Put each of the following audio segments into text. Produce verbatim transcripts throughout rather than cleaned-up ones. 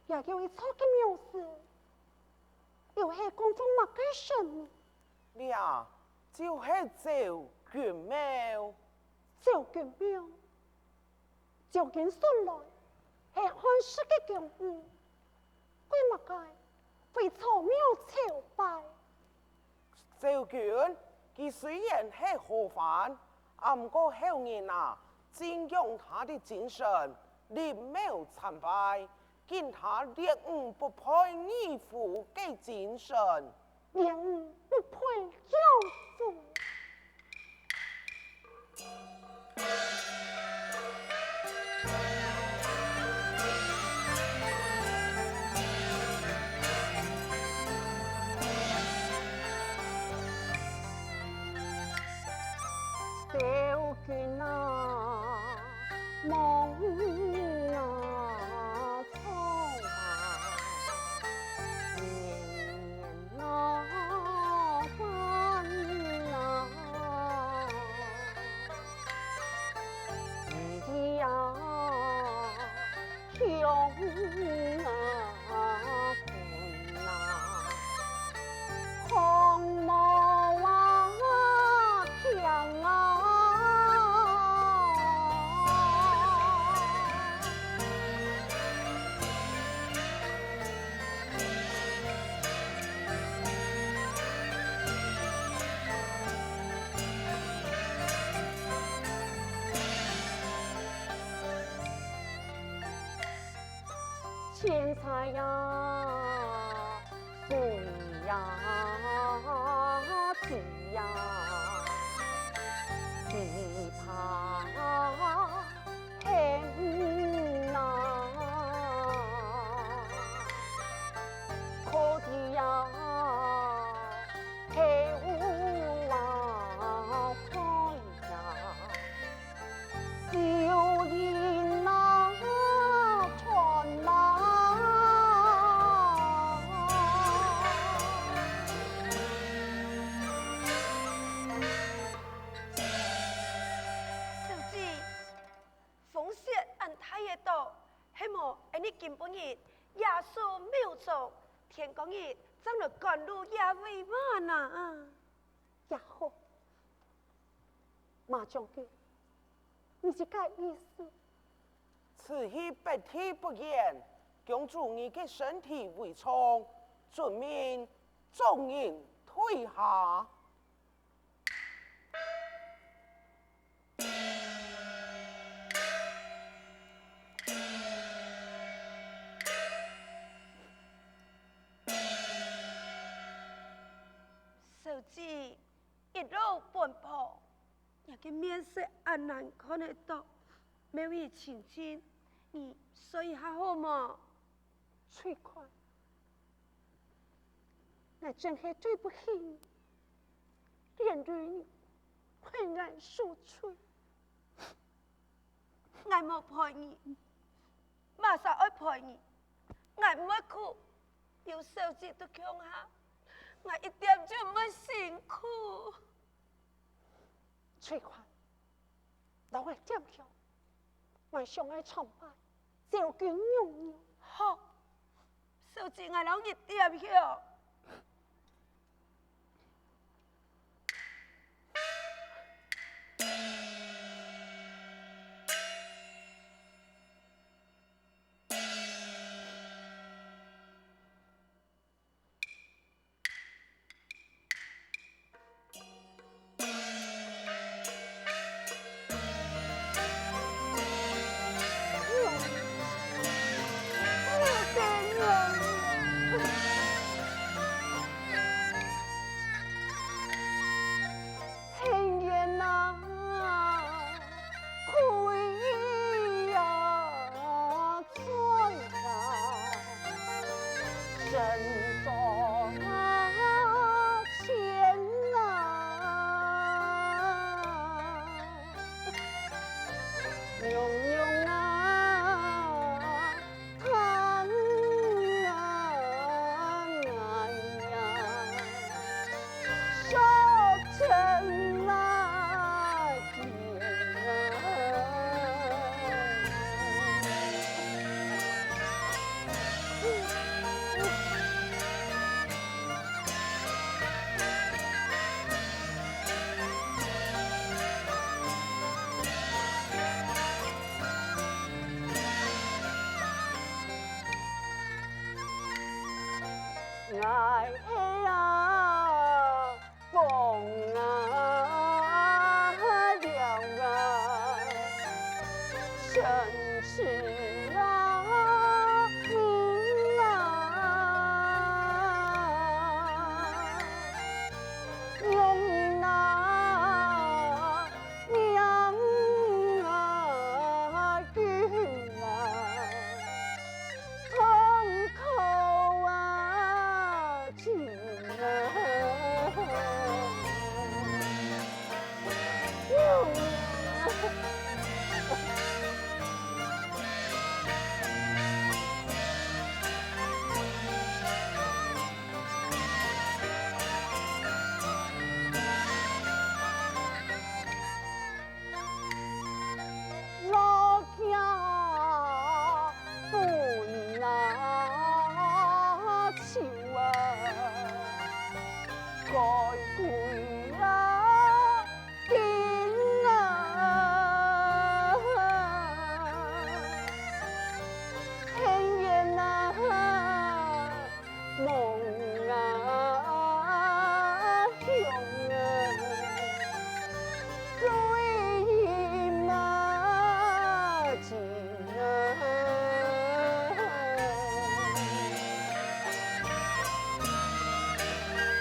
也有一座个廟寺，又係供奉麼个神呢？這就係趙君廟。趙君廟，趙君素來係漢室个公主，為麼个會在廟朝拜？趙君，佢雖然係好番，啊毋過後人啊，敬仰佢个精神，立廟參拜， 敬佢烈女不配女夫个精神。烈女不配丈夫。小 君啊，望啊，窗啊，年年啊，翻啊，雨啊， 穷啊，困啊，荒漠啊，穷啊。 青菜呀，水呀，鸡呀，鸡扒，咸呐，苦的呀，豆啊，菜呀。 酒饮啊，穿啊。小姐，風雪恁大个到，係無？恁呢今晡日夜宿廟中，天光日正來趕路也未晚啊。 也好。馬將軍，你這个意思？此去北地不遠，公主你个身體為重，遵命逐人退下。 小姐，一路奔波，若个面色恁難看得到，廟已清靜，你睡一下好無？翠寬，𠊎真係對不起你，連累你陪𠊎受罪。 𠊎無陪你，麼儕愛陪你？𠊎毋會哭，有小姐在共下，𠊎一點就毋會辛苦。翠寬，摎𠊎點香，𠊎想愛參拜趙君娘娘。好， 小姐，𠊎摎你點香。哎呀，風啊，涼啊，身子啊，命啊，用人啊，命啊，緊啊，痛苦啊！ 老家分啊秋啊，该归啊今啊，很远啊。 望啊向啊，追寻啊情啊。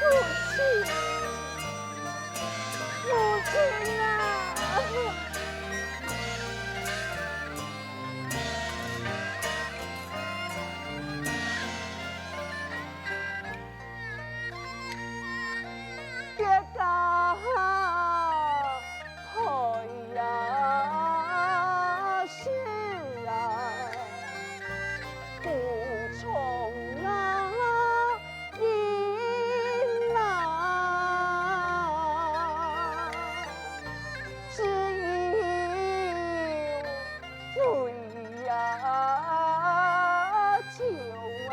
父亲，父亲啊！ 水呀，秋啊，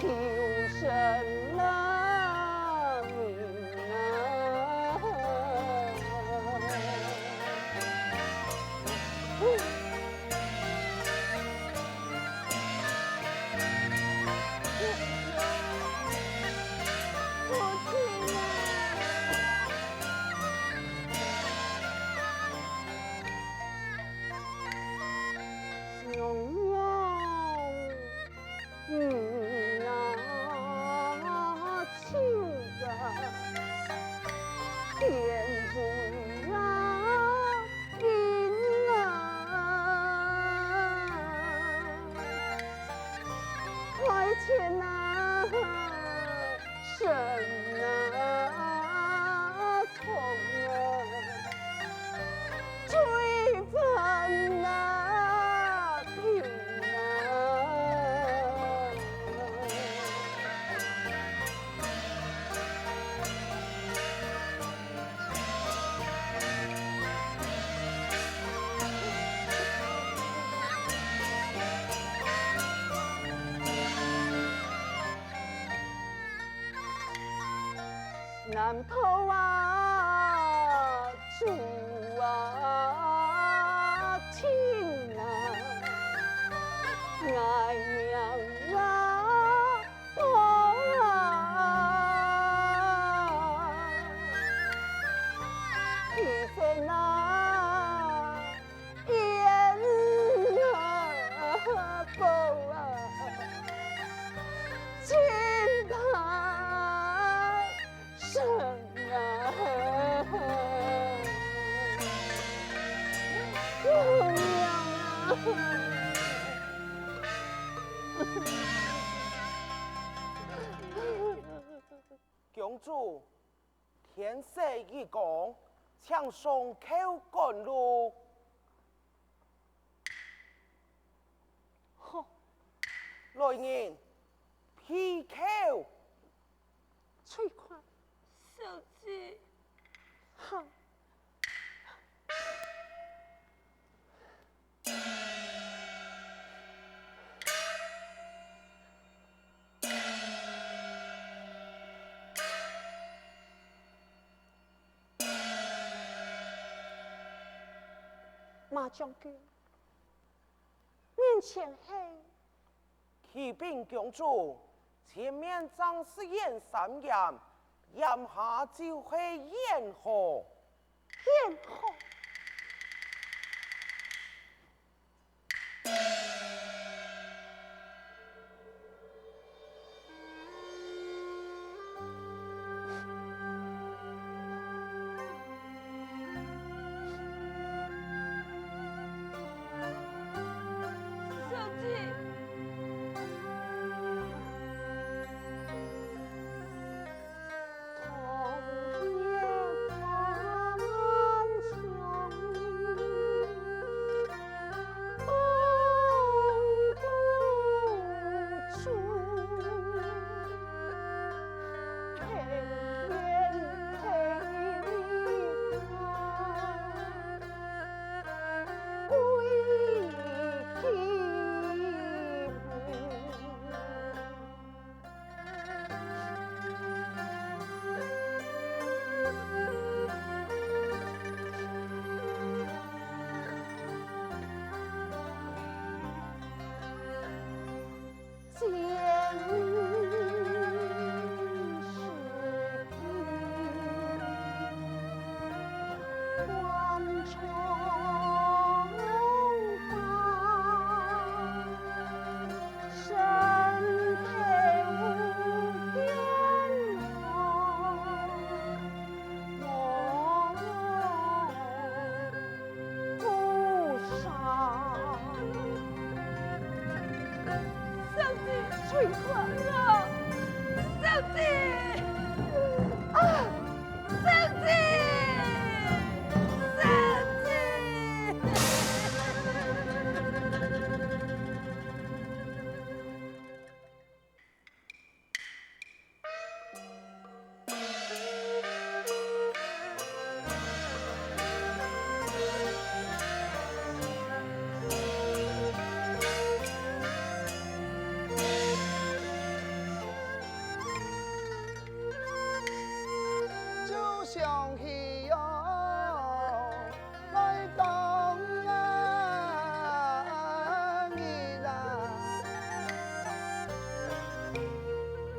秋深啊，明啊。娘娘，你啊，秋啊，天水啊，阴啊，海天啊，深啊， 痛啊，最烦啊，病啊。 南頭啊，竹啊，青啊，𠊎娘啊，婆啊，其實啊， 燕啊，哥啊，金牌生啊，姑娘啊。 公主，天色已光，請上轎趕路。吼！來人，備轎！隨快。小姐。哈！ 馬將軍，面前係？啟稟公主，前面正係鄢三爺，這下就係鄢河。鄢河。 小姐。小姐，水河啊！小姐！啊！小姐！小姐！ 就想起喲，來當啊日啊，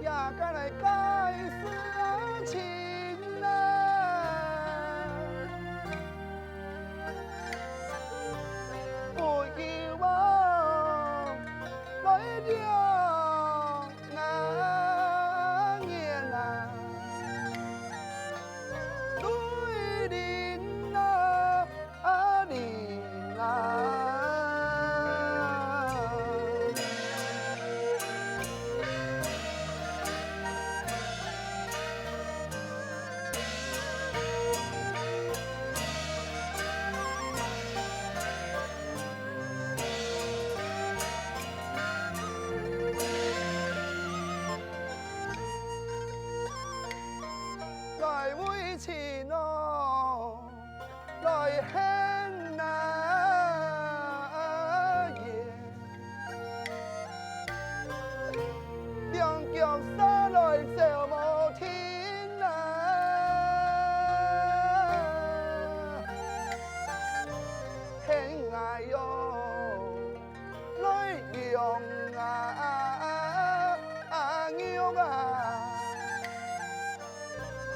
也該來解釋啊情啊，不由我來了。 啊，鄢啊，瑞林啊，啊，林啊。 來為情哦，來恨啊，也。兩腳煞來走無停啊，恨𠊎喲。 來養啊，啊，肉啊，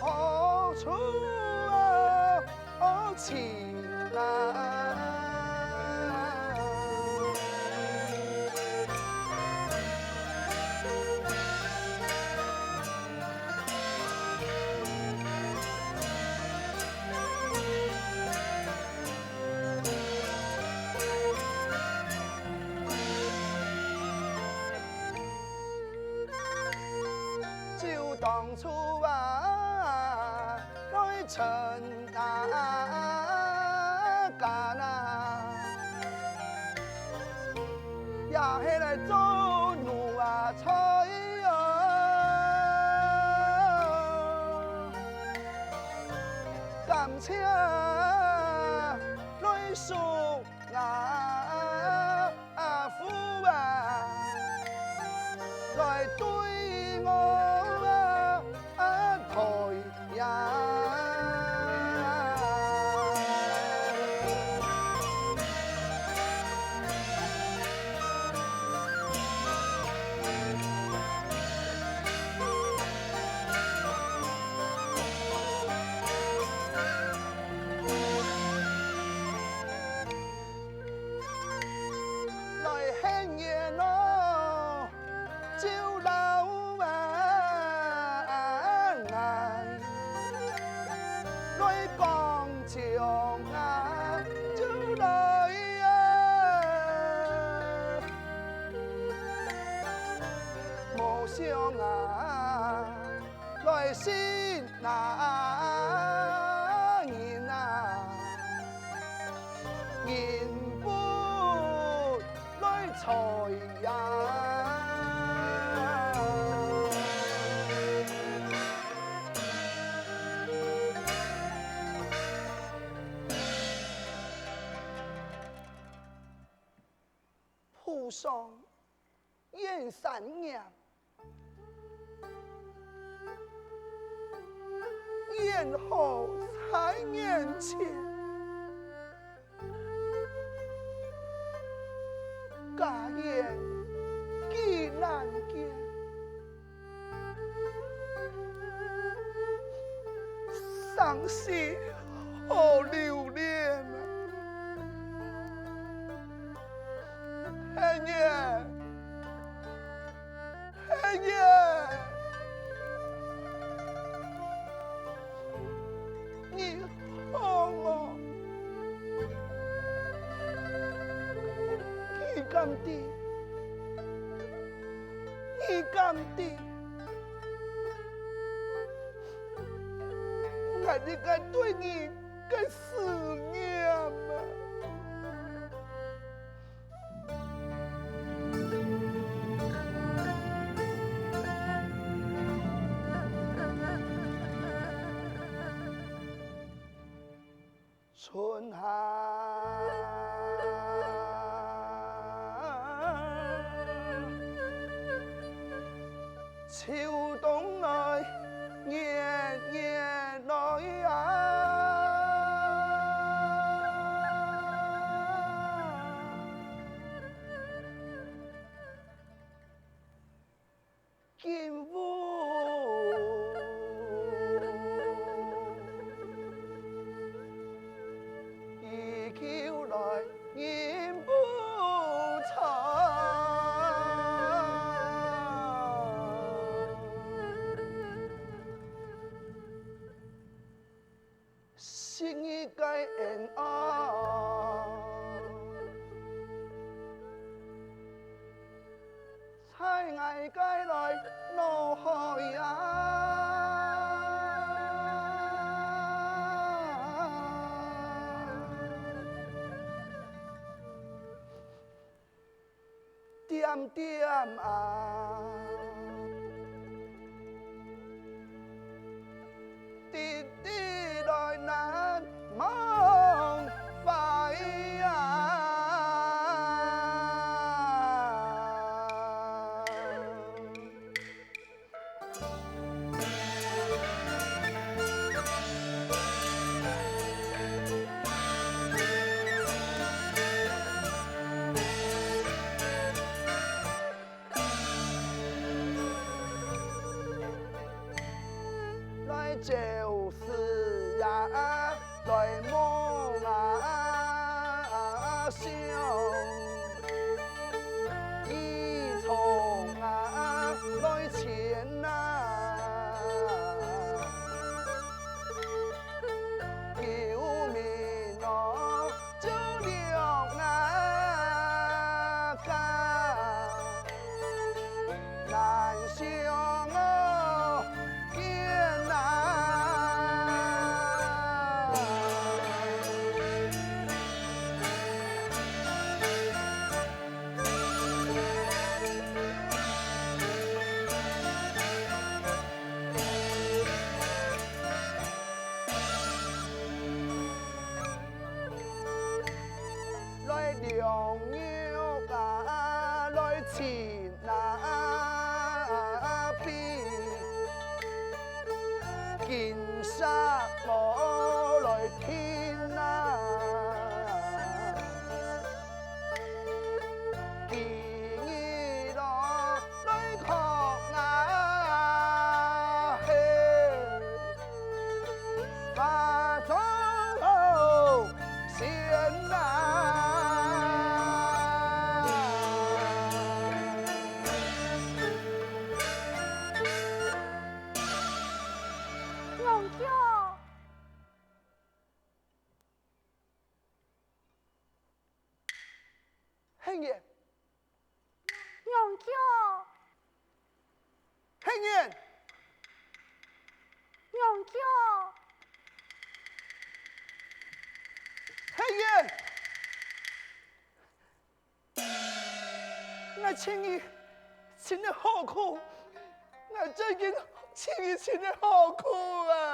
好處啊，好情啊。 就當初啊，來成啊，家啊，也係來做奴啊，在啊，感謝來數 啊，啊，父啊，來對我啊，啊，抬呀。 啊，就摎𠊎來講將啊，就來啊，無想啊，來信 那人啊，人不來睬呀。菩薩 燕山岩，燕河在眼前，家園幾難見。 傷心好留戀啊！黑夜，黑夜，你好無？你敢知？你敢知？ 𠊎一个對你个思念啊！春夏秋冬來，年年來啊！ 金屋依舊來，人不睬。昔日个恩愛，在𠊎个來腦海啊！點點啊，滴滴來難忘懷啊！ 來朝思夜，來夢啊想。 一重啊，來牽啊，救命啊，救了啊，家難相見啊！ 來良玉啊，來尋啊比，金沙無來停啊。 今日來，來看啊，嘿，花中仙啊！人。仰叫？黑人。仰叫？黑人。 𠊎尋你尋得好苦，𠊎最近尋你尋得好苦啊！